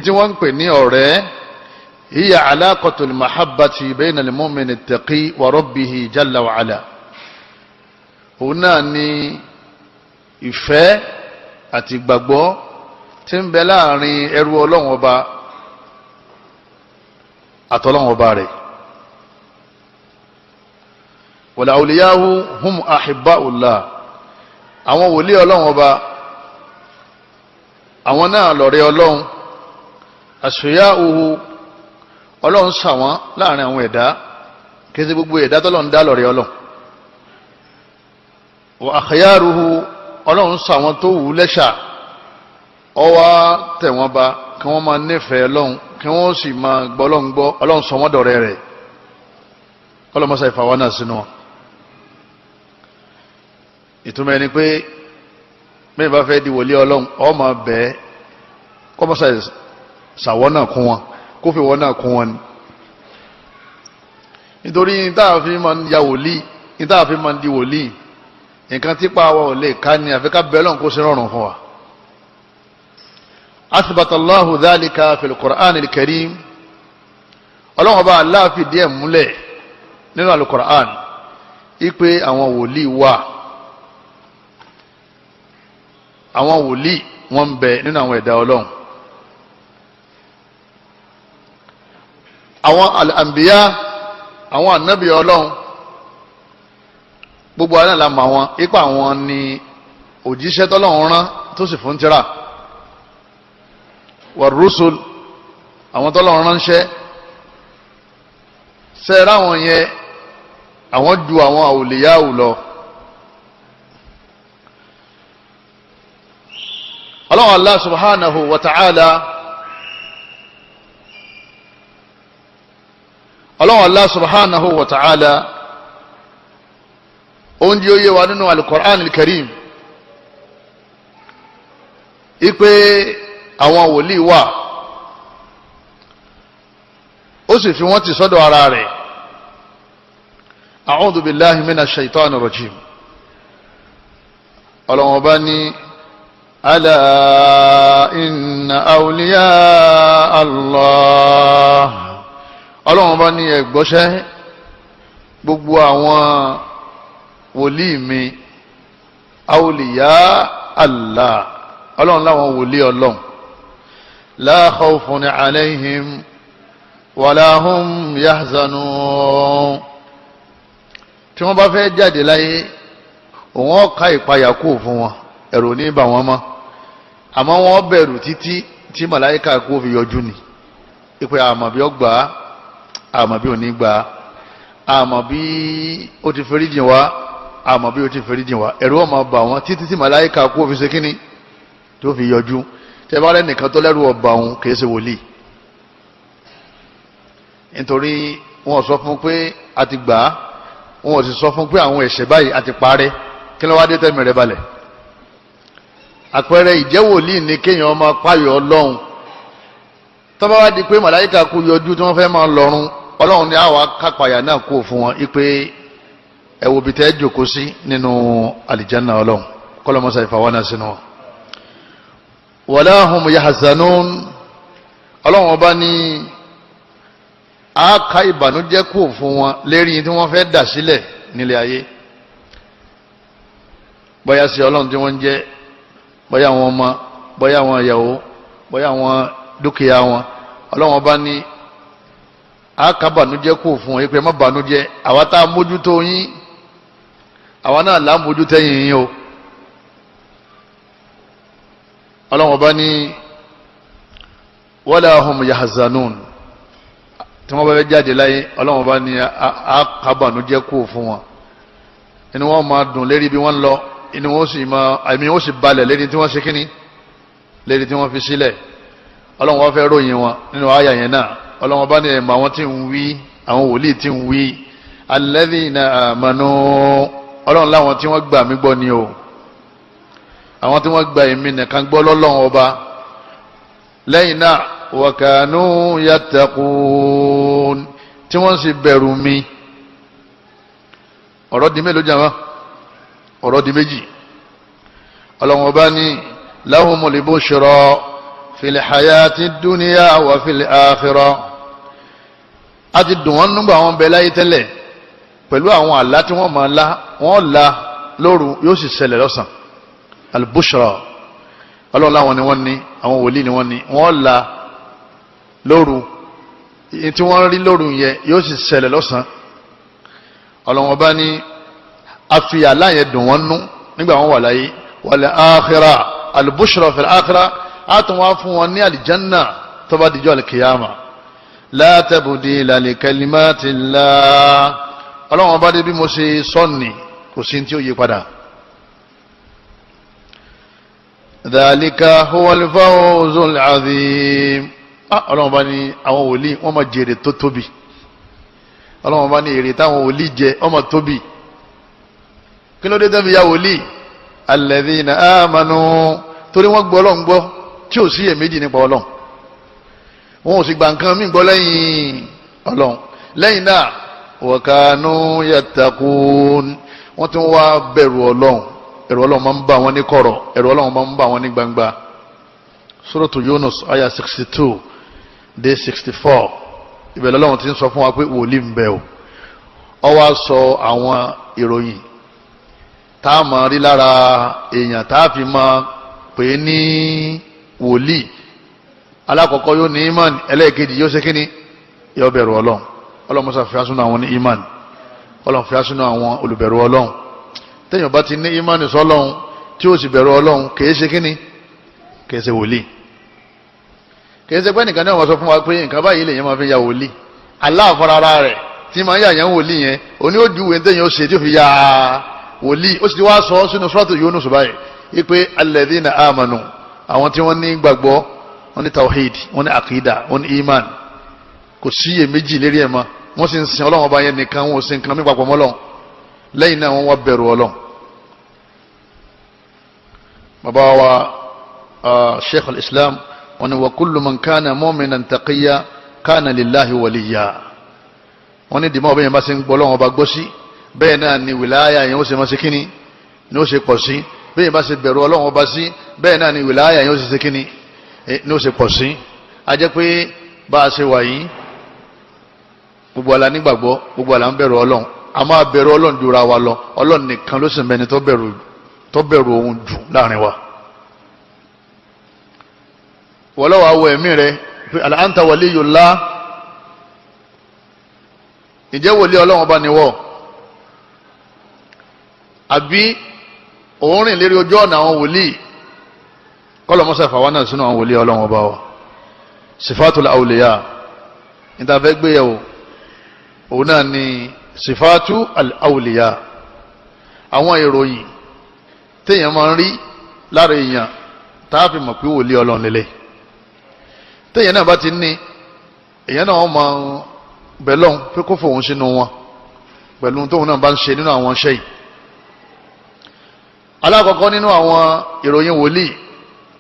Tí wọ́n ń pè ní ọ̀rẹ́, hiya alaqatul mahabbati bayna al-mu'min at-taqi wa rabbihi jalla wa ala. Òun náà ni ìfẹ́ àti ìgbàgbọ́ tí ń bẹ láàrin ẹrú Ọlọ́run Ọba àtọlọ́run Ọba rẹ̀. Wal awliyahu hum ahibba'ullah. Àwọn wòlíì Ọlọ́run Ọba, àwọn náà lọ̀rẹ́ Ọlọ́run. Asfiya'uhu, Ọlọ́run ṣà wọ́n láàrin àwọn ẹ̀dá. Kéde gbogbo ẹ̀dá tọ́lọ́run dá lọ̀rẹ́ Ọlọ́run. Wa akhyaruhu, Ọlọ́run ṣà wọ́n tó wù ú lẹ́ṣà, ó wá tẹ̀ wọ́n ba kí wọ́n máa nífẹ̀ẹ́ Ọlọ́run, kí wọ́n sì máa gbọ́ Ọlọ́run gbọ́. Ọlọ́run sọ wọ́n dọ̀rẹ́ rẹ̀. Kọ́lọ́mọ́sá ìfàwọ́ náà sínú wọn. Ìtumọ̀ ẹni pé mẹ́rin bá fẹ́ di wòlíì Ọlọ́run, ó máa bẹ́ẹ̀ kọ́mọ́sá ṣàwọ́ náà kún wọn, kó fi wọ́n náà kún wọn ni. Nítorí táà fi máa ń ya wòlíì, táà fi máa ń di wòlíì, nǹkan tí pa wa ò lè ká ní, àfi ká bẹ́ẹ̀ lọ́n kó sí rọrùn fún wa. Athbata Allahu dhalika fil Qur'an al-Karim. Ọlọ́run Ọba Allah fìdí ẹ̀ múlẹ̀ nínú al-Qur'an ipe àwọn wòlíì wà, àwọn wòlíì wọ́n ń bẹ nínú àwọn ẹ̀dá Ọlọ́run. Àwọn al-anbiya, àwọn ànábì Ọlọ́run, gbogbo àwọn àlàmà àwọn ipa àwọn ni òjíṣẹ́ tọ́lọ́run rán tó sì fún tírà. Wà-rusul, àwọn tọ́lọ́run ránṣẹ́ sẹ́ẹ̀rẹ́, àwọn yẹn àwọn ju àwọn àwòlíyáwò lọ. Ọlọ́run Allah subhanahu wa ta'ala, Ọlọ́run Allah subhanahu wa ta'ala, oúnjẹ oyé wa nínú al-Qur'an al-Karim ipe àwọn wòlíì wà, ó sì fi wọ́n ti sọ́dọ̀ ara rẹ̀. A'udhu billahi minash shaitani rajim. Ọlọ́run Ọba ní ala inna awliya Allah. Ọlọ́run Ọba ní ẹgbọ́sẹ́, gbogbo àwọn wòlíì mi, awliya Allah, Ọlọ́run láwọn wòlíì Ọlọ́run, la khawfun alayhim wala hum yahzanun. Tí wọ́n bá fẹ́ jáde láyé, òun ọ̀ka ìpayà kú fún wọn, ẹ̀rù ní bà wọ́n mọ́. Àmọ́ wọ́n bẹ̀rù títí tí màláíkà kú fi yọjú ni, ìpè àmọ́ bí ó gbà á, àmọ́ bí ò ní gbà á, àmọ́ bí ó ti forí jìn wá, àmọ́ bí ó ti forí jìn wá. Ẹ̀rù ó máa bà wọ́n títí tí màláíkà kú fi ṣe kíní tó fi yọjú. Tẹ́ bá rẹ́ nìkan tó lẹ́rù ọba òun, kìí ṣe wòlíì, nítorí wọn sọ fún pé a ti gbà á, wọn ò sì sọ fún pé àwọn ẹ̀ṣẹ̀ báyìí a ti parẹ́. Kí ló wá dé tẹ́mi rẹ balẹ̀? Àpẹẹrẹ ìjẹ́wòlíì ni kéèyàn máa páyọ̀ Ọlọ́run. Tó bá wá di pé màláíkà kú yọjú tí wọ́n fẹ́ máa lọ́run, Ọlọ́run ní àwa kápáyà náà kú fún wọn ipe ẹ wo ibi tẹ́ jòkó sí nínú àlìjáná Ọlọ́run. Kọ́lọ́mọ́sá ìfàwọ́nà sínú wọn. Wala hum yahzanun. Ọlọ́run Ọba ní a ká ìbànújẹ́ kú fún wọn lérí tí wọ́n fẹ́ dà sílẹ̀ nílé ayé, bóyá sí Ọlọ́run tí wọ́n ń jẹ́, bóyá àwọn ọmọ, bóyá àwọn ìyàwó, bóyá àwọn dúkìá wọn. Ọlọ́run Ọba ní a ká bànújẹ́ kú fún wọn yìí pé má bànújẹ́, àwa tá a mójútó yín, àwa náà là ń mójútó yín o. Ọlọ́run Ọba ní wala hum yahzanun. Tí wọ́n bá fẹ́ jáde láyé, Ọlọ́run Ọba ní a ká bànújẹ́ kú fún wọn, inú wọn máa dùn lérí bí wọ́n lọ, inú wọn sì máa, àmì wọn sì balẹ̀ lérí tí wọ́n ṣe kíní, lérí tí wọ́n fi sílẹ̀. Ọlọ́run wọn fẹ́ ròyìn wọn nínú àyà yẹn náà. Ọlọ́run bá ní ẹ̀mọ́ àwọn tí ń wí, àwọn wòlíì tí ń wí, alladhina amanu. Ọlọ́run láwọn tí wọ́n gbà mí gbọ́ ni o, àwọn tí wọ́n gba èmi nìkan gbọ́ lọ́lọ́run Ọba. Lẹ́yìn náà, wa kanu yattaqun, tí wọ́n sì bẹ̀rù mi. Ọ̀rọ̀ di mélòó jàmá? Ọ̀rọ̀ di méjì. Ọlọ́run Ọba ní lahumul bushra Fil hayati dunya wa fil akhirah. A ti dùn wọ́n nígbà wọn bẹ láyé tẹ́lẹ̀ pẹ̀lú àwọn àlá tí wọ́n máa lá, wọ́n la lóru, yóò sì ṣẹlẹ̀ lọ́sàn. Al-bushra, Ọlọ́run láwọn ni wọ́n ní, àwọn wòlíì ni wọ́n ní, wọ́n la lóru, tí wọ́n rí lóru yẹn yóò sì ṣẹlẹ̀ lọ́sàn. Ọlọ́run bá ní a fi àlá yẹn dùn wọ́n nú nígbà wọ́n wà láyé. Wal akhirah, al-bushra fil akhirah, á tún wá fún wọn ní àlìjánná tó bá dijọ́ al-kiyama. La tabdila li kalimatillah. Ọlọ́run bá dé bí mo ṣe sọ́ọ̀nì, kò sí tí ó yí padà. Dhalika huwal fawzul azim. Ọlọ́run bá ní àwọn wòlíì wọ́n máa jèrè tó tóbi. Ọlọ́run bá ní èrè táwọn wòlíì jẹ, wọ́n máa tóbi. Kí ló dé tẹ́ fi ya wòlíì? Alladhina amanu, torí wọ́n gbọ́ Ọlọ́run gbọ́ tí ò sí iyèméjì nípa Ọlọ́run, wọn ò sì gba nǹkan mí gbọ́ lẹ́yìn Ọlọ́run. Lẹ́yìn náà, wa kanu yattaqun, wọ́n tún wá bẹ̀rù Ọlọ́run. Ẹ̀rù Ọlọ́run máa ń bá wọn ní kọ̀rọ̀, ẹ̀rù Ọlọ́run máa ń bá wọn ní gbangba. Suratu Yunus aya 62 dé 64, ìbẹ̀rẹ̀ Ọlọ́run ti ń sọ fún wa pé wòlíì ń bẹ o. Ó wá sọ àwọn ìròyìn tá a máa rí lára èèyàn tá a fi máa pè é ní wòlíì. Alákọ̀ọ́kọ́, yóò ní iman. Ẹlẹ́ẹ̀kejì, yóò ṣe kíni? Yóò bẹ̀rù Ọlọ́run. Ọlọ́run mọ́sá fi asúnú àwọn ní iman. Ọlọ́run fi asúnú àwọn olùbẹ̀rù Ọlọ́run. Téèyàn bá ti ní iman sọ́lọ́run tí ó sì bẹ̀rù Ọlọ́run, kìí ṣe kíni? Kìí ṣe wòlíì. Kìí ṣe pé nìkan náà wọ́n sọ fún wa pé nǹkan báyìí lèyàn máa fi ya wòlíì. Allah fúnra ara rẹ̀ tí máa ń yà yẹn wòlíì yẹn, òní ó ju téèyàn ó ṣe tí ó fi ya wòlíì. Ó sì ti wá sọ sínú Suratu Yunus báyìí wípé alladhina amanu, àwọn tí wọ́n ní gbàgbọ́, wọ́n ní tawhid, wọ́n ní akida, wọ́n ní iman, kò síyè méjì lérí ẹ̀ mọ́, wọ́n sì ń sin Ọlọ́run Ọba yẹn nìkan, wọ́n ò sin nǹkan mí papọ̀ mọ́ Ọlọ́run. Lẹ́yìn náà, wọ́n wá bẹ̀rù Ọlọ́run. Bàbá wa Sheikh al-Islam, wọ́n ní wa kullu man kana mu'minan taqiyya kana lillahi waliyya. Wọ́n ní dìmọ́ ọ̀bẹ yẹn bá ṣe ń gbọ́ Ọlọ́run Ọba gbọ́ sí, bẹ́ẹ̀ náà ni wìláyà yẹn ó ṣe máa ṣe kíni ni ó ṣe pọ̀ sí. Bẹ́ẹ̀ bá ṣe bẹ̀rù Ọlọ́run Ọba sí, bẹ́ẹ̀ náà ni wìláyà yẹn ó ṣe ṣe kíni ni ó ṣe pọ̀ sí. A jẹ́ pé bá a ṣe wà yìí, gbogbo àlà nígbàgbọ́, gbogbo àlà ń bẹ̀rù Ọlọ́run. A máa bẹ̀rù Ọlọ́run jura wa lọ. Ọlọ́run nìkan ló sì mẹ́ni tó bẹ̀rù òun jù láàrin wa. Wọ́lọ́wọ́ awọ ẹ̀mí rẹ pé anta waliyullah, ìjẹ́ wòlíì Ọlọ́run Ọba ni wọ́, àbí òun rìn lérí ojú ọ̀nà àwọn wòlíì? Kọ́lọ̀ mọ́sá fàwọn náà sínú àwọn wòlíì Ọlọ́run Ọba wa. Sifatul awliya níta fẹ́ gbéyàwó, òun náà ni sifatu al-awliya, àwọn ìròyìn téèyàn máa ń rí lára èèyàn tá a fi mọ̀ pé wòlíì Ọlọ́run lélẹ̀. Téèyàn náà bá ti ní, èèyàn náà wọ́n máa bẹ̀ lọ́hùn pé kó fòun sínú wọn pẹ̀lú tóun náà bá ń ṣe nínú àwọn iṣẹ́ yìí. Alákọ̀ọ́kọ́ nínú àwọn ìròyìn wòlíì,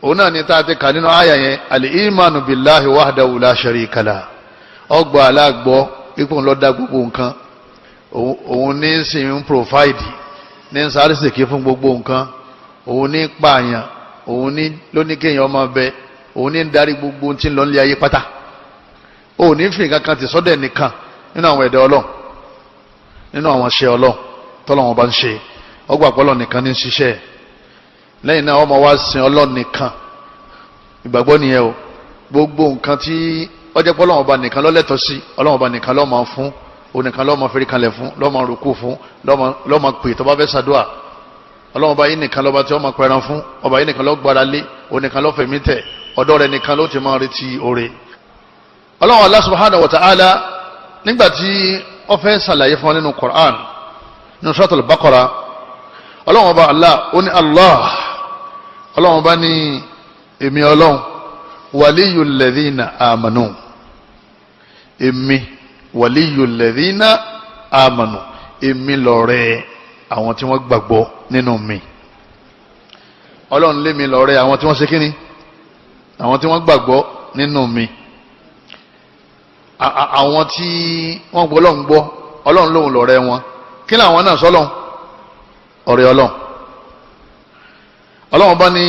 òun náà ni tá a ti kà nínú àyà yẹn, al-imanu billahi wahdahu la sharika lah. Ọgbà aláàgbọ́ ipò ńlọ dá gbogbo nǹkan, òun ní sì ń provide, ní ń sáré sèké fún gbogbo nǹkan, òun ní pààyàn, òun ní lóní kéèyàn ọmọ bẹ, òun ní ń darí gbogbo tí ń lọ nílé ayé pátá. Òun ní fi nǹkan kan ti sọ́dọ̀ nìkan nínú àwọn ẹ̀dá Ọlọ́run, nínú àwọn ṣe Ọlọ́run tọ́lọ́wọ́n bá ń ṣe. Ọgbà pọ́lọ́ nìkan ní ń ṣiṣẹ́. Lẹ́yìn náà, ọmọ wa sin Ọlọ́run nìkan. Ìgbàgbọ́ nìyẹn o. Gbogbo nǹkan tí ọjọ́ pé Ọlọ́run Ọba nìkan lọ́lẹ́tọ̀ sí, Ọlọ́run Ọba nìkan ló máa fún, òun nìkan ló máa fẹ́rí kanlẹ̀ fún, ló máa rúkú fún, ló máa pè tó bá fẹ́ ṣàdúà. Ọlọ́run Ọba yìí nìkan lọ́ba tí wọ́n máa pẹran fún. Ọba yìí nìkan ló gbára lé, òun nìkan ló fẹ̀mí tẹ̀, ọ̀dọ̀ rẹ̀ nìkan ló ti máa retí oore. Ọlọ́run Allah subhanahu wa ta'ala, nígbà tí ó fẹ́ ṣàlàyé fún wa nínú Qur'an, nínú Suratul Baqara, Ọlọ́run Ọba Allah, ó ní Allah, Ọlọ́run Ọba ní èmi Ọlọ́run, waliyul ladhina amanu, èmi waliyul ladhina amanu, èmi lọ̀rẹ́ àwọn tí wọ́n gbàgbọ́ nínú mi. Ọlọ́run lémi lọ̀rẹ́ àwọn tí wọ́n ṣe kíni? Àwọn tí wọ́n gbàgbọ́ nínú mi, àwọn tí wọ́n gbọ́ Ọlọ́run gbọ́. Ọlọ́run lóhun lọ̀rẹ́ wọn. Kí ni àwọn náà sọ́lọ́run? Ọ̀rẹ́ Ọlọ́run. Ọlọ́run bá ní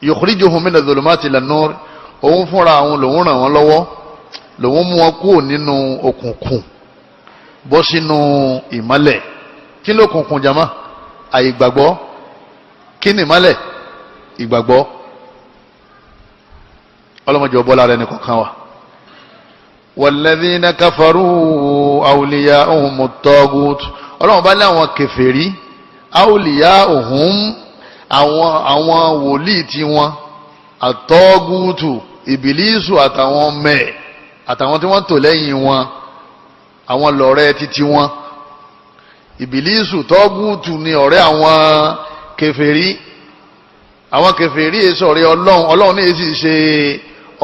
yukhrijuhum mina dhulumati ila nur. Òun fúnra àwọn lòun ràn wọ́n lọ́wọ́, lòun mú wọn kúrò nínú òkùnkùn bọ́ sínú ìmọ́lẹ̀. Kí ló kùnkùn jama? Àìgbàgbọ́. Kí ni ìmọ́lẹ̀? Ìgbàgbọ́. Ọlọ́mọdé ọbọ̀lá rẹ̀ nìkan wa. Walladhina kafaru awliya'uhumu at-taghut. Ọlọ́run bá ní àwọn kèfèrí, awliya'uhum, àwọn wòlíì tiwọn, at-tagutu, ìbílísù àtàwọn ọmọ ẹ̀ àtàwọn tí wọ́n tò lẹ́yìn wọn, àwọn lọ̀rẹ́ títí wọn. Ìbílísù, tọ́gùtù ni ọ̀rẹ́ àwọn kèfèrí. Àwọn kèfèrí èso ọ̀rẹ́ Ọlọ́run, Ọlọ́run ní èsì ṣe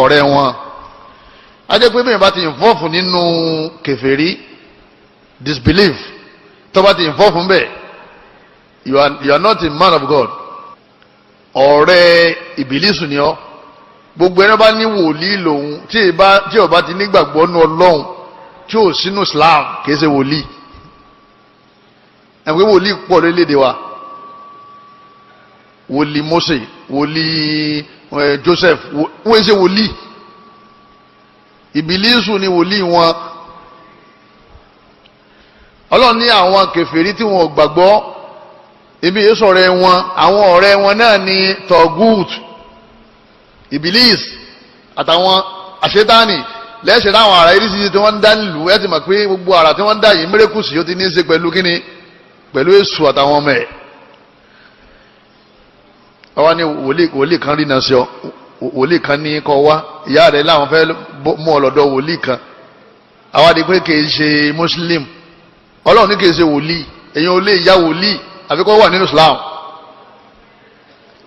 ọ̀rẹ́ wọn. A jẹ́ pé bẹ́ẹ̀ bá ti involve nínú kèfèrí, disbelief, tó bá ti involve ń bẹ̀, you are not a man of God. Ọ̀rẹ́ ìbílísù ni ọ́. Gbogbo ẹni bá ní wòlíì lòun tí ó bá ti nígbàgbọ́ nú Ọlọ́run, tí ò sínú Islam, kìí ṣe wòlíì. Ẹ̀wọ̀n wòlíì pọ̀ lórílẹ̀‐èdè wa: wòlíì Mose, wòlíì Joseph. Wọ́n ṣe wòlíì, ìbílísù ni wòlíì wọn. Ọlọ́run ní àwọn kèfèrí tí wọn ò gbàgbọ́, ibi ìsọ̀rẹ́ wọn, àwọn ọ̀rẹ́ wọn náà ní tọ̀gùt, ìbílísì àtàwọn àṣetáni. Lẹ́sẹ̀ táwọn ará irisisi tí wọ́n ń dá nílùú, ẹ ti mọ̀ pé gbogbo àrà tí wọ́n ń dá yìí, miracles yóò ti ní í ṣe pẹ̀lú kíni? Pẹ̀lú èṣù àtàwọn ọmọ ẹ̀. Àwa ní wòlíì, wòlíì kan rí náà sí ọ, wòlíì kan ní kọ́ wá, ìyá rẹ̀ láwọn fẹ́ mú ọ lọ́dọ̀ wòlíì kan. Àwa di pé kì í ṣe muslim. Ọlọ́run ní kì í ṣe wòlíì. Èyàn ò lè ya wòlíì àfi kó wà nínú Islam,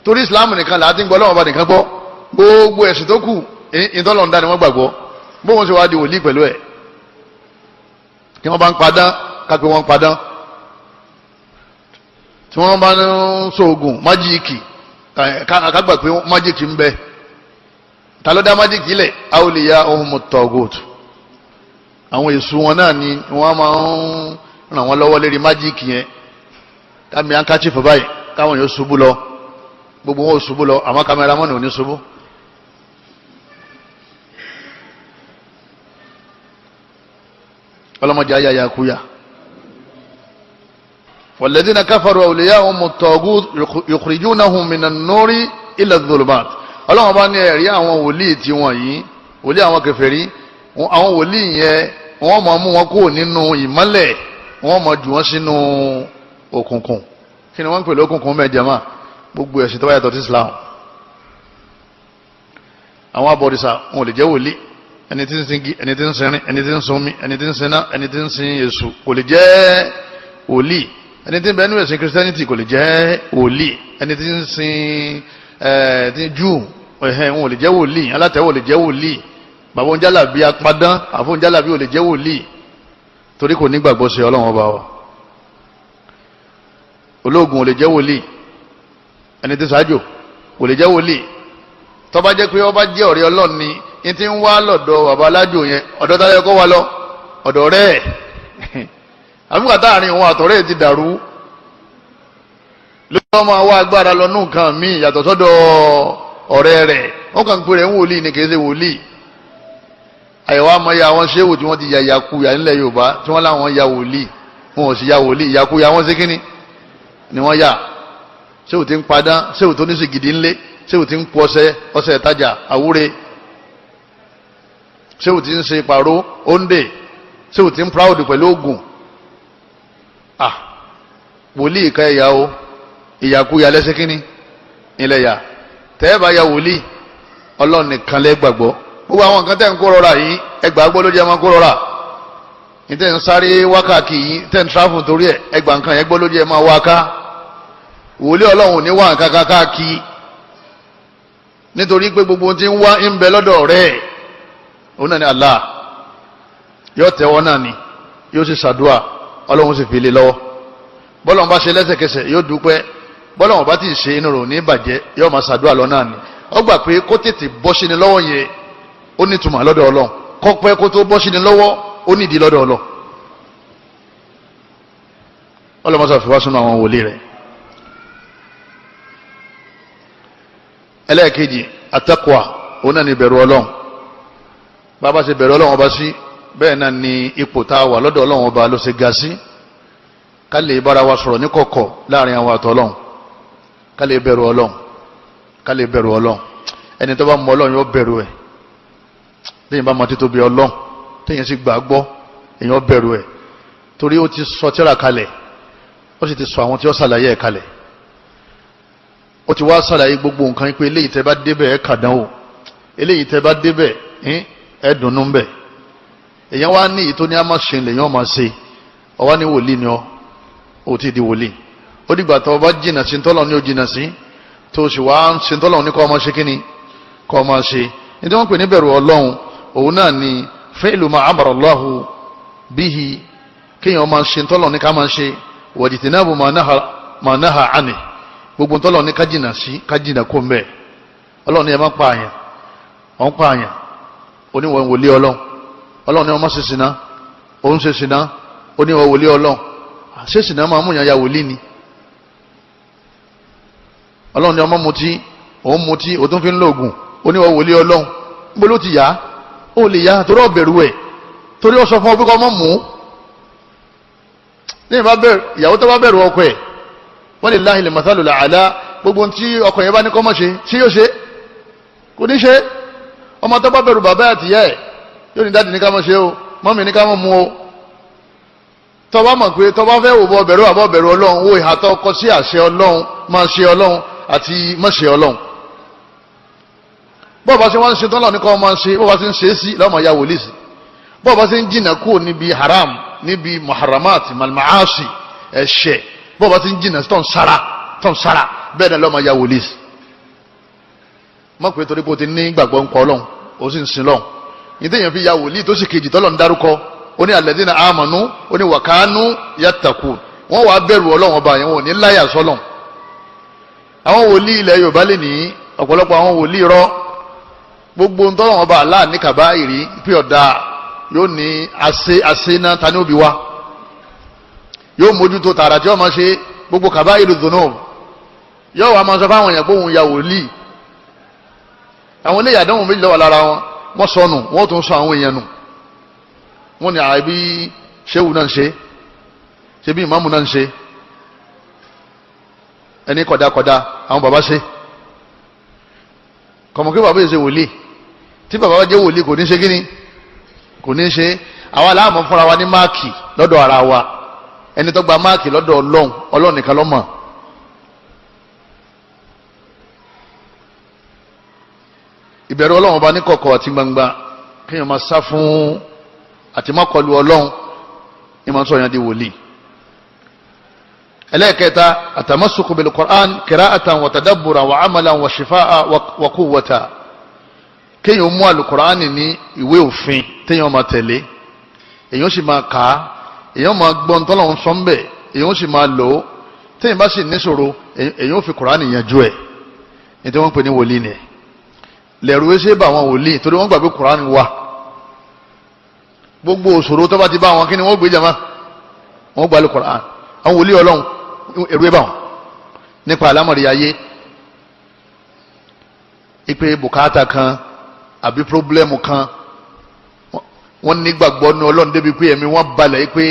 torí Islam nìkan là á ti ń gbọ́ Ọlọ́run ọba nìkan gbọ́. Gbogbo ẹ̀sìn tó kù, ìtọ́lọ́run dá ni wọ́n gbàgbọ́. Bóun ṣe wá di wòlíì pẹ̀lú ẹ̀? Tí wọ́n bá ń padán, kápẹ́ wọ́n ń padán. Tí wọ́n bá ń sóògùn magic, kágbà pé magic ń bẹ. Ta ló dá magic lẹ̀? Awliya'uhumu taghut. Àwọn èso wọn náà ni wọ́n máa ń ràn wọ́n lọ́wọ́ lérí magic yẹn. Kámi handkerchief báyìí, káwọn yóò ṣubú lọ, gbogbo wọn ò ṣubú lọ, àmọ́ cameraman ò ní ṣubú. Ọlọ́mọdé ayáya kúyà. Walladhina kafaru awliya'uhumu at-taghut yukhrijunahum minan nuri ila adh-dhulumat. Ọlọ́wọ́n bá ní ẹ̀rí àwọn wòlíì tí wọ́n yìí, wòlíì àwọn kèfèrí, àwọn wòlíì yẹn, wọ́n máa mú wọn kúrò nínú ìmọ́lẹ̀, wọ́n máa jù wọ́n sínú òkùnkùn. Kí ni wọ́n ń pè lókùnkùn mẹ́jẹ̀má? Gbogbo ẹ̀sìn tó bá yàtọ̀ sí Islam. Àwọn abọ̀rìṣà, wọn ò lè jẹ́ wòlíì. Ẹni tí ń sin igi, ẹni tí ń sinrin, ẹni tí ń sunmi, ẹni tí ń sinná, ẹni tí ń sin èṣù, kò lè jẹ́ wòlíì. Ẹni tí ń bẹ nínú ẹ̀sìn Christianity kò lè jẹ́ wòlíì. Ẹni tí ń sin ẹ̀ tí Júù ẹ̀hẹ́n, wọn ò lè jẹ́ wòlíì. Alátẹ̀wọ̀ lè jẹ́ wòlíì. Bàbá oúnjálàbí, apadán, àfọ oúnjálàbí ò lè jẹ́ wòlíì, torí kò ní gbàgbọ́ sí Ọlọ́run ọba wa. Ológun ò lè jẹ́ wòlíì. Ẹni tí ṣáájò kò lè jẹ́ wòlíì. Tó bá jẹ́ pé ọba jẹ́ ọ̀rẹ́ Ọlọ́run ni ní ti ń wá lọ́dọ̀ bàbá alájò yẹn, ọ̀dọ̀ tá yẹ kó wá lọ? Ọ̀dọ̀ rẹ̀. Àbúkà táàrin òun àtọ̀rẹ́ ti dàrú ló máa wá agbára lọ nù nǹkan míì yàtọ̀ sọ́dọ̀ ọ̀rẹ́ rẹ̀. Wọ́n kàn ń pè rẹ̀ ń wòlíì ni, kì í ṣe wòlíì. Àyẹ̀wò àmọ́yé àwọn ṣéwù tí wọ́n ti ya ìyàkuyà nílẹ̀ Yorùbá, tí wọ́n láwọn ya wòlíì, wọn ò sì ya wòlíì. Ìyàkuyà wọn ṣe kíni ni wọ́n yà? Ṣéwù tí ń padán, ṣéwù tó ní sì gidi ńlé, ṣéwù tí ń pọ ọṣẹ, ọṣẹ ìtajà àwúre, ṣéwù tí ń ṣe pàrọ̀ òǹdè, ṣéwù tí ń proud pẹ̀lú oògùn. Ah, wòlíì ká ẹ̀yà o, ìyàkuyà lẹ́sẹ̀ kíni ilẹ̀ yà. Tẹ́ẹ̀ bá ya wòlíì, Ọlọ́run nìkan lẹ́ gbàgbọ́. Gbogbo àwọn nǹkan tẹ́ ń kó rọra yìí, ẹgbàá gbọ́ ló jẹ́ máa kó rọra. Ní tẹ́ ń sáré wákàkì yìí, tẹ́ ń tráfù torí ẹ̀, ẹgbàá nǹkan yẹn gbọ́ ló jẹ́ máa wá ká. Wòlíì Ọlọ́run ní wá nǹkan káàkiri, nítorí pé gbogbo tí ń wá ń bẹ lọ́dọ̀ rẹ̀, òun náà ni Allah. Yóò tẹ́wọ́ náà ni, yóò sì ṣàdúà, Ọlọ́run sì fi lé lọ́wọ́. Bọ́lọ́run bá ṣe lẹ́sẹ̀kẹsẹ̀, yóò dúpẹ́. Bọ́lọ́run bá ti ṣe, inú rò ní bàjẹ́, yóò máa ṣàdúà lọ náà ni. Ó gbà pé kó tètè bọ́ sí ni lọ́wọ́ yẹn, ó ní ìtumọ̀ lọ́dọ̀ Ọlọ́run. Kó pẹ́ kó tó bọ́ sí ni lọ́wọ́, ó ní ìdí lọ́dọ̀ Ọlọ́run. Ọlọ́mọsá fi wá sínú àwọn wòlíì rẹ̀. Ẹlẹ́ẹ̀kejì, àtẹ́kùà. Òun náà ni bẹ̀rù Ọlọ́run. Bàbá ṣe bẹ̀rù Ọlọ́run ọba sí, bẹ́ẹ̀ náà ni ipò tá a wà lọ́dọ̀ Ọlọ́run ọba ló ṣe ga sí. Ká lè bára wa sọ̀rọ̀ ní kọ̀kọ̀ láàrin àwọn àtọ̀ Ọlọ́run, ká lè bẹ̀rù Ọlọ́run, ká lè bẹ̀rù Ọlọ́run. Ẹni tó bá mọ Ọlọ́run yóò bẹ̀rù ẹ̀. Téèyàn bá mọ títóbi Ọlọ́run, téèyàn sì gbàgbọ́, èèyàn bẹ̀rù ẹ̀, torí ó ti sọ tírà kalẹ̀, ó sì ti sọ àwọn tí ó ṣàlàyé ẹ̀ kalẹ̀. Ó ti wá ṣàlàyé gbogbo nǹkan pé eléyìí tẹ́ bá débẹ̀ ẹ̀ kàdánwò, eléyìí tẹ́ bá débẹ̀ ẹ̀ dùnnú ń bẹ̀. Èèyàn wá ní ìtò ní a máa ṣe lèèyàn máa ṣe. Ọwá ní wòlíì ni ọ, ó ti di wòlíì. Ó dìgbà tó o bá jìnnà sí tọ́lọ̀ ní o jìnnà sí, tó o sì wá ń ṣe tọ́lọ̀ ní kọ́ ọ máa ṣe kíni kọ́ ọ máa ṣe. Ní tí wọ́n pè ní bẹ̀rù Ọlọ́run, òun náà ni fi'lu ma amara Allahu bihi, kéèyàn máa ṣe tọ́lọ̀ ní ká máa ṣe, wajtinabu ma naha anhu, gbogbo tọ́lọ̀ ní ká jìnnà sí, ká jìnnà kó mbẹ́. Ọlọ́run ní ẹ má pààyàn, ọ̀n pààyàn, oníwọ̀n wòlíì Ọlọ́run. Ọlọ́run ní ọmọ ṣe sìná, òun ṣe sìná, oníwọ̀n wòlíì Ọlọ́run. Ṣe sìná máa mú yàn ya wòlíì ni? Ọlọ́run ní ọmọ mutí, òun mutí, òun tún fi ń lògùn, oníwọ̀n wòlíì Ọlọ́run. Níbo ló ti yá? Ó lè yá torí ọ̀bẹ̀rù ẹ̀, torí ó sọ fún ọ pé kọ́ ọmọ mú. Ní ìbá bẹ̀rù ìyàwó, tó bá bẹ̀rù ọkọ ẹ̀, wọ́n lè láhìlẹ̀ màsálù làálá, gbogbo tí ọkọ yẹn bá ní kọ́ mọ̀ ṣe tí yóò ṣe, kò ní ṣe. Ọmọ tó bá bẹ̀rù bàbá àtìyá ẹ̀, yóò ní daddy ní ká mọ̀ ṣe o, mummy ní ká mọ̀ mú o. Tó bá mọ̀ pé tó bá fẹ́ wò bọ́ bẹ̀rù àbọ̀ bẹ̀rù Ọlọ́run, wo ìhà tó kọ sí àṣẹ Ọlọ́run, máa ṣe Ọlọ́run àti má ṣe Ọlọ́run. Bọ́ọ̀ bá ṣe wọ́n ń ṣe tọ́lọ̀ ní kọ́ máa ṣe, bọ́ọ̀ bá ṣe ń ṣe é sí lọ́mọ ya wòlíì sí, bọ́ọ̀ bá ṣe ń jìnnà kúrò níbi haram, níbi muharramat malmaasi, ẹ̀ṣẹ̀, bọ́ọ̀ bá ṣe ń jìnnà sí, tọ́n sára tọ́n sára, bẹ́ẹ̀ náà lọ́mọ ya wòlíì sí. Mọ̀ pé torí pé o ti ní gbàgbọ́ ń kọ́ Ọlọ́run, o sì ń sin lọ́hùn ní téèyàn fi ya wòlíì. Tó sì kejì tọ́lọ̀ ń dárúkọ, ó ní alladhina amanu, ó ní wa kanu yattaqun. Wọ́n wàá bẹ̀rù Ọlọ́run ọba yẹn, wọn ò ní láyà sọ́lọ́run. Àwọn wòlíì ilẹ̀ Yorùbá lè ní ọ̀pọ̀lọpọ̀ àwọn wòlíì rọ gbogbo ntọ́lọ́wọ́n ọba aláà ní kàbáyìrí pé ọ̀dà yóò ní ase ase náà ta ní òbí wa yóò mójútó tààrà tí wọ́n máa ṣe gbogbo kàbáyìrí dhunub, yóò wá máa sọ fáwọn èèyàn pé òun ya wòlíì. Àwọn ilé ìyàdánwò méjì ló wà lára wọn. Wọ́n sọnù, wọ́n tún sọ àwọn èèyàn nù. Wọ́n ní àbí ṣéwù náà ń ṣe, ṣe bí ìmáàmù náà ń ṣe, ẹni kọ̀dákọ̀dá àwọn bàbá ṣe kọ̀mọ̀ kí bàbá yìí ṣe wòlíì. Tí bàbá jẹ́ wòlíì, kò ní ṣe kíni, kò ní ṣe. Àwa láàmú fúnra wa ní mark lọ́dọ̀ ara wa. Ẹni tó gba mark lọ́dọ̀ Ọlọ́run, Ọlọ́run nìkan ló mọ̀. Ìbẹ̀rù Ọlọ́run ọba ní kọ̀kọ̀ àti gbangba, kéèyàn máa sá fún àti má kọlu Ọlọ́run, ní máa ń sọ yẹn di wòlíì. Ẹlẹ́ẹ̀kẹta, àtàmásùkù bil Qur'an qira'atan wa tadabbura wa amalan wa shifa'a wa quwwata. Kéèyàn mú alukur'ani ní ìwé òfin téèyàn máa tẹ̀lé, èèyàn sì máa kà á, èèyàn máa gbọ́ ntọ́lọ́hún sọ ń bẹ̀, èèyàn sì máa lò ó. Téèyàn bá sì níṣòro, èèyàn ó fi kur'ani yanjú ẹ̀. Ní tí wọ́n pè ní wòlíì ni lẹ́rù ẹsẹ̀ bá àwọn wòlíì, torí wọ́n gbà pé kur'ani wà. Gbogbo òṣòro tó bá ti bá wọn, kí ni wọ́n gbé jama? Wọ́n gba alukur'an. Àwọn wòlíì Ọlọ́run, ẹ̀rù ẹ̀ bá wọn nípa àlámọ̀rí ayé, ipe bùkátà kan àbí problem kan, wọ́n nígbàgbọ́ ní Ọlọ́run débi pé ẹ̀mí wọ́n balẹ̀ pé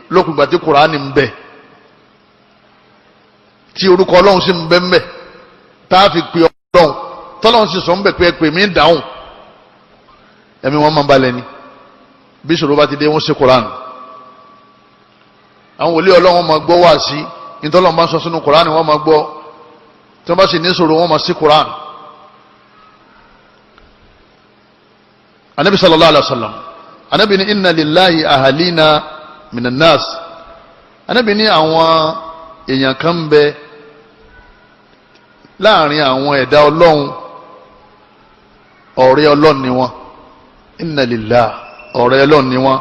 lókùn ìgbà tí Kùránì ń bẹ, tí orúkọ Ọlọ́run sì ń bẹ ń bẹ, tá a fi pe Ọlọ́run, tọ́lọ́run sì sọ ń bẹ pé ẹ pè mí dáhùn, ẹ̀mí wọn máa balẹ̀ ni. Bí ìṣòro bá ti dé, wọ́n ṣe Kùránì. Àwọn wòlíì Ọlọ́run máa gbọ́ wá sí nítorí wọ́n bá ń sọ sínú Kùránì, wọ́n máa gbọ́. Tí wọ́n bá sì ní ìṣòro, wọ́n máa sí Kùránì. Anabi sallallahu alaihi wa sallam, anabi ní inna lillahi ahalina minan nas. Anabi ní àwọn èèyàn kan ń bẹ láàrin àwọn ẹ̀dá Ọlọ́run, ọ̀rẹ́ Ọlọ́run ni wọ́n. Inna lillahi, ọ̀rẹ́ Ọlọ́run ni wọ́n.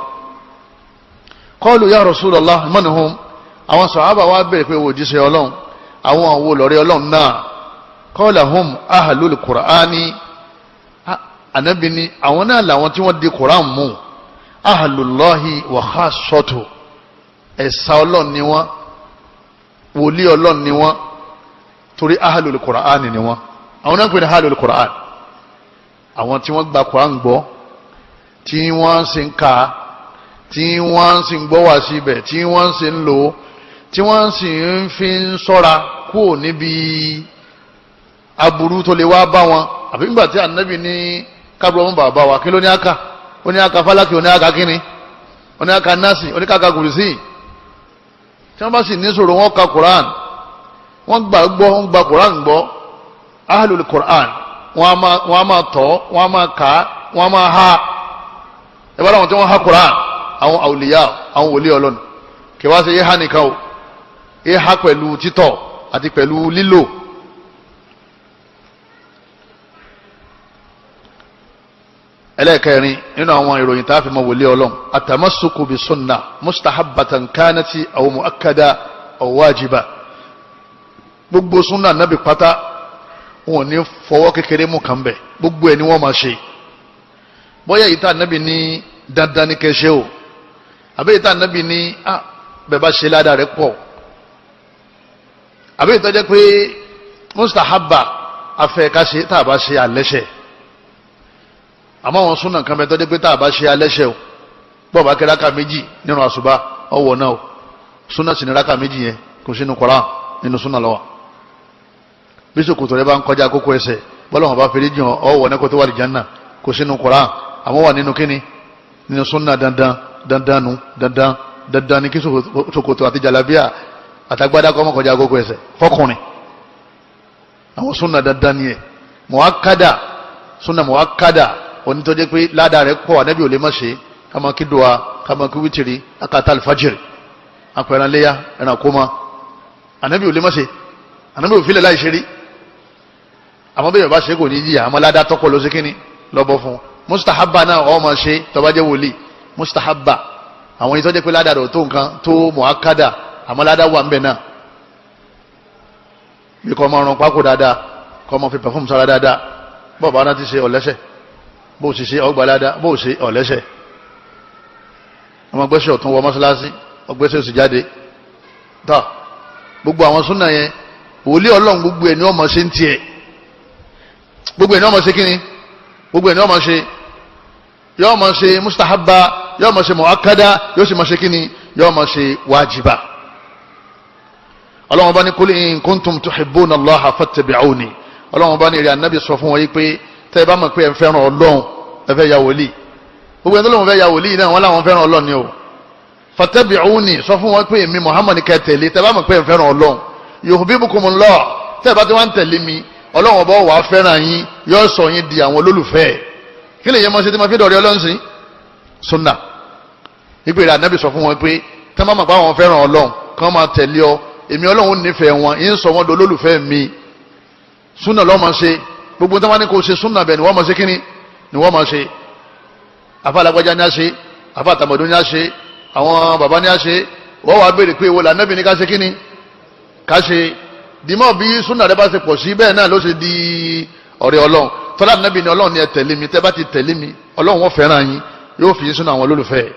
Qalu ya Rasulallah, man hum? Àwọn sàhábà wa bẹ̀rẹ̀ pé, wò jíṣẹ́ Ọlọ́run, àwọn àwọn olórí Ọlọ́run náà? Qala hum ahlul Qur'ani. Anabi ni àwọn náà làwọn tí wọ́n di Qur'an mú, ahlullahi wa khassatu, ẹ̀sà Ọlọ́run ni wọ́n, wòlíì Ọlọ́run ni wọ́n, torí ahlul Qur'ani ni wọ́n. Àwọn náà ń pè ní ahlul Qur'an. Àwọn tí wọ́n gba Quran gbọ́, tí wọ́n sì ń ka, tí wọ́n sì ń gbọ́ wá síbẹ̀, tí wọ́n sì ń lò, tí wọ́n sì ń fi ń sọ́ra kúrò níbi aburú tó lè wá bá wọn. Àbí nígbà tí anabi ní kábúrò ọmọ bàbá wa, kí ló ní aka? Ó ní aka falaki, ó ní aka kíni, ó ní aka nasi, ó ní aka kùrìsì. Tí wọ́n bá sì ní sọ̀rọ̀, wọ́n ka Quran, wọ́n gbà gbọ́, wọ́n gba Quran gbọ́. Ahlul Quran, wọ́n á máa tọ́, wọ́n á máa kà, wọ́n á máa ha. Ẹ bá láwọn tí wọ́n ha Quran, àwọn àwòlíyà, àwọn wòlíì Ọlọ́run, kí wá sí yé ha nìkan o, yé ha pẹ̀lú títọ̀ àti pẹ̀lú lílò. Ẹlẹ́ẹ̀kẹrin nínú àwọn ìròyìn tá a fi mọ wòlíì Ọlọ́run, atamassuku bi sunna mustahabbatan kanati aw muakkada aw wajiba. Gbogbo sunna nabi pátá, wọn ò ní fọwọ́ kékeré mú kan bẹ̀, gbogbo ẹ̀ ni wọ́n máa ṣe. Bóyá yìí tá nabi ní dandan ní kẹsẹ́ o, àbí yìí tá nabi ní bẹ́ẹ̀ bá ṣe ládàá rẹ̀ pọ̀, àbí yìí tó jẹ́ pé mustahabba afẹ́ ká ṣe, tá a bá ṣe àlẹ́ṣẹ̀. Àmọ́ àwọn súnà kan bẹ tó dé pé tá a bá ṣe alẹ́ṣẹ̀ o, bọ́ọ̀ bá kẹ́ ráka méjì nínú àṣùbà, ọwọ́ náà o. Súnà sì ní ráka méjì yẹn, kò sínú Kùránì, nínú súnà ló wà. Bí ṣòkòtò rẹ bá ń kọjá kókó ẹsẹ̀, bọ́lá wọn bá fèrè jìn, ọwọ́ náà kó tó wà lìjánà, kò sínú Kùránì, àmọ́ wà nínú kíni? Nínú súnà. Dandan dandan nu, dandan dandan ni kí ṣòkòtò àti jàlábíà àtàgbádá kó má kọjá kókó ẹsẹ̀ fọkùnrin. Àwọn súnà dandan ni ẹ̀. Muakkada, súnà muakkada onítọ́jẹ́ pé ládàá rẹ̀ pọ̀, ànábì ò lè má ṣe. Kama kí dùwà, kama kí wítìrì, akata alfajiri, apẹ̀rẹ̀léyà, ẹ̀rànkóma, ànábì ò lè má ṣe, ànábì ò filẹ̀ láì ṣe rí. Àmọ́ bẹ́ẹ̀ bá ṣe kò ní jìyà, àmọ́ ládàá tọ́pọ̀ ló ṣe kíni lọ́bọ̀ fún. Mustahaba náà ó máa ṣe tó bá jẹ́ wòlíì. Mustahaba, àwọn ìtọ́jẹ́ pé ládàá rẹ̀ tó nǹkan tó muakkada, àmọ́ ládàá wà ń bẹ̀ náà. Bí kò máa rún pákó dáadáa, kò máa fi pẹ̀fúmù sára dáadáa, bọ́ọ̀ bá náà ti ṣe ọ̀lẹ́sẹ̀, bó ṣe ṣe ọgbà ládá, bó ṣe ọ̀lẹ́ṣẹ̀. Ọmọ gbẹ́sẹ̀ ọ̀tún wọ mọ́ṣáláṣí, ọgbẹ́sẹ̀ òsì jáde tọ́. Gbogbo àwọn súnà yẹn, wòlíì Ọlọ́run gbogbo ẹ̀ ní ọmọ ṣe ń tiẹ̀, gbogbo ẹ̀ ní ọmọ ṣe kíni, gbogbo ẹ̀ ní ọmọ ṣe. Yóò máa ṣe mustahaba, yóò máa ṣe muakkada, yóò sì máa ṣe kíni, yóò máa ṣe wájibà. Ọlọ́run bá ní kul in kuntum tuhibbuna Allaha fattabi'uni. Ọlọ́run bá ní ìrìn ànábì sọ fún wọn yìí pé tẹ́ ẹ bá mọ̀ pé ẹ ń fẹ́ràn Ọlọ́run, ẹ fẹ́ ya wòlíì. Gbogbo ẹni tó lóun fẹ́ ya wòlíì náà, wọ́n láwọn fẹ́ràn Ọlọ́run ni o. Fattabi'uni, sọ fún wọn pé èmi Muhammad kẹ́ tẹ̀lé. Tẹ́ ẹ bá mọ̀ pé ẹ ń fẹ́ràn Ọlọ́run, yuhbibkumullah, tẹ́ ẹ bá ti wá ń tẹ̀lé mi, Ọlọ́run ọba wàá fẹ́ràn yín, yóò sọ yín di àwọn olólùfẹ́. Kí lè yẹ mọ́ ṣe tí ma fi dọ̀rẹ́ Ọlọ́run sí sunna? Ìpèrè ànábì sọ fún wọn pé tẹ́ ẹ bá mọ̀ pé àwọn fẹ́ràn Ọlọ́run, kàn máa tẹ̀lé ọ, èmi Ọlọ́run nífẹ̀ẹ́ wọn, yín sọ wọn di olólùfẹ́ mi. Sunna lọ́ọ́ máa ṣe. Gbogbo tí wọ́n ní kò ṣe súnà bẹ̀ ni wọ́n máa ṣe kíni ni wọ́n máa ṣe. Afa alágbájá ní a ṣe, afa àtàmọ̀dó ní a ṣe, àwọn bàbá ní a ṣe. Wọ́n wàá béèrè pé ìwọ lànàbì ní ká ṣe kíni ká ṣe. Dìmọ̀ bí súnà rẹ bá ṣe pọ̀ sí, bẹ́ẹ̀ náà ló ṣe di ọ̀rẹ́ Ọlọ́run. Tọ́lá nàbì ni Ọlọ́run ni ẹ tẹ̀lé mi. Tẹ́ bá ti tẹ̀lé mi, Ọlọ́run wọ́n fẹ́ràn yín, yóò fi yín sínú àwọn olólùfẹ́.